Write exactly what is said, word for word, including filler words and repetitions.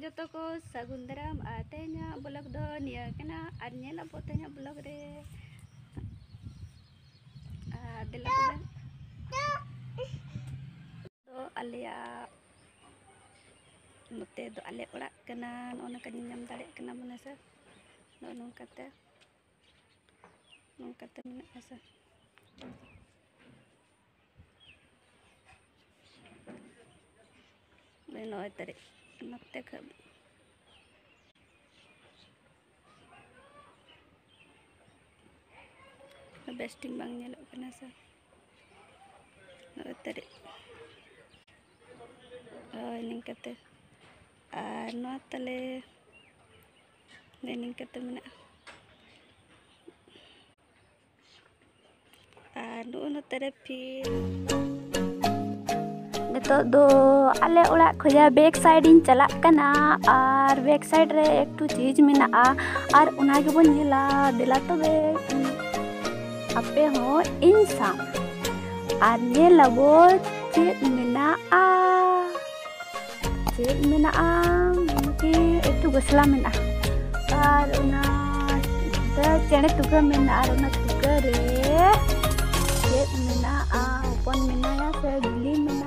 ᱡᱚᱛᱚ ᱠᱚ ᱥᱟᱹᱜᱩᱱ ᱫᱟᱨᱟᱢ᱾ ᱟᱨ ᱛᱮᱦᱮᱧᱟᱜ ᱵᱞᱚᱜ ᱫᱚ ᱱᱤᱭᱟᱹ ᱠᱟᱱᱟ᱾ ᱟᱨ ᱧᱮᱞ ᱟᱵᱚ ᱛᱮᱦᱮᱧᱟᱜ ᱵᱞᱚᱜ ᱨᱮ᱾ ᱟᱨ ᱫᱮᱞᱟ ᱛᱚᱵᱮ᱾ ᱫᱚ ᱟᱞᱮᱭᱟᱜ ᱱᱚᱛᱮ ᱫᱚ ᱟᱞᱮ ᱚᱲᱟᱜ ᱠᱟᱱᱟ᱾ ᱱᱚᱜᱼᱚ ᱱᱚᱝᱠᱟ ᱧᱮᱞ ᱧᱟᱢ ᱫᱟᱲᱮᱭᱟᱜ ᱠᱟᱱᱟ ᱵᱚᱱ ᱥᱮ᱾ ᱱᱚᱜᱼᱚ ᱱᱚᱝᱠᱟᱛᱮ, ᱱᱚᱝᱠᱟᱛᱮ ᱢᱮᱱᱟᱜᱼᱟ ᱥᱮ᱾ ᱱᱚᱜᱼᱚᱭ ᱛᱟᱨᱮ ᱱᱚᱛᱮ ᱠᱷᱚᱱ ᱵᱮᱥ ᱴᱷᱤᱠ ᱵᱟᱝ ᱧᱮᱞᱚᱜ ᱠᱟᱱᱟ ᱥᱮ᱾ ᱱᱚᱜᱼᱚᱭ ᱛᱟᱨᱮ, ᱦᱳᱭ, ᱱᱤᱝᱠᱟᱛᱮ᱾ ᱟᱨ ᱱᱚᱣᱟ ᱛᱟᱞᱮ ᱱᱤᱝᱠᱟᱛᱮ ᱢᱮᱱᱟᱜᱼᱟ᱾ ᱟᱨ ᱱᱚᱜᱼᱚ ᱱᱚᱛᱮ ᱨᱮ ᱯᱷᱤᱨ ᱱᱤᱛᱚᱜ ᱫᱚ ᱟᱞᱮ ᱚᱲᱟᱜ ᱠᱷᱚᱱᱟᱜ ᱵᱮᱠ ᱥᱟᱭᱤᱰ ᱤᱧ ᱪᱟᱞᱟᱜ ᱠᱟᱱᱟ᱾ ᱟᱨ ᱵᱮᱠ ᱥᱟᱭᱤᱰ ᱨᱮ ᱮᱠᱴᱩ ᱪᱤᱡᱽ ᱢᱮᱱᱟᱜᱼᱟ, ᱟᱨ ᱚᱱᱟ ᱜᱮᱵᱚᱱ ᱧᱮᱞᱟ᱾ ᱫᱮᱞᱟ ᱛᱚᱵᱮ, ᱟᱯᱮ ᱦᱚᱸ ᱤᱧ ᱥᱟᱶ᱾ ᱟᱨ ᱧᱮᱞ ᱟᱵᱚ ᱪᱮᱫ ᱢᱮᱱᱟᱜᱼᱟ᱾ ᱪᱮᱫ ᱢᱮᱱᱟᱜᱼᱟ? ᱢᱚᱴᱟᱢᱩᱴᱤ ᱮᱠᱴᱩ ᱜᱚᱥᱞᱟ ᱢᱮᱱᱟᱜᱼᱟ᱾ ᱟᱨ ᱚᱱᱟ ᱪᱮᱬᱮ ᱛᱩᱠᱟᱹ ᱢᱮᱱᱟᱜᱼᱟ᱾ ᱟᱨ ᱚᱱᱟ ᱛᱩᱠᱟᱹ ᱨᱮ ᱪᱮᱫ ᱢᱮᱱᱟᱜᱼᱟ? ᱦᱚᱯᱚᱱ ᱢᱮᱱᱟᱭᱟ ᱥᱮ ᱵᱤᱞᱤ ᱢᱮᱱᱟᱭᱟ?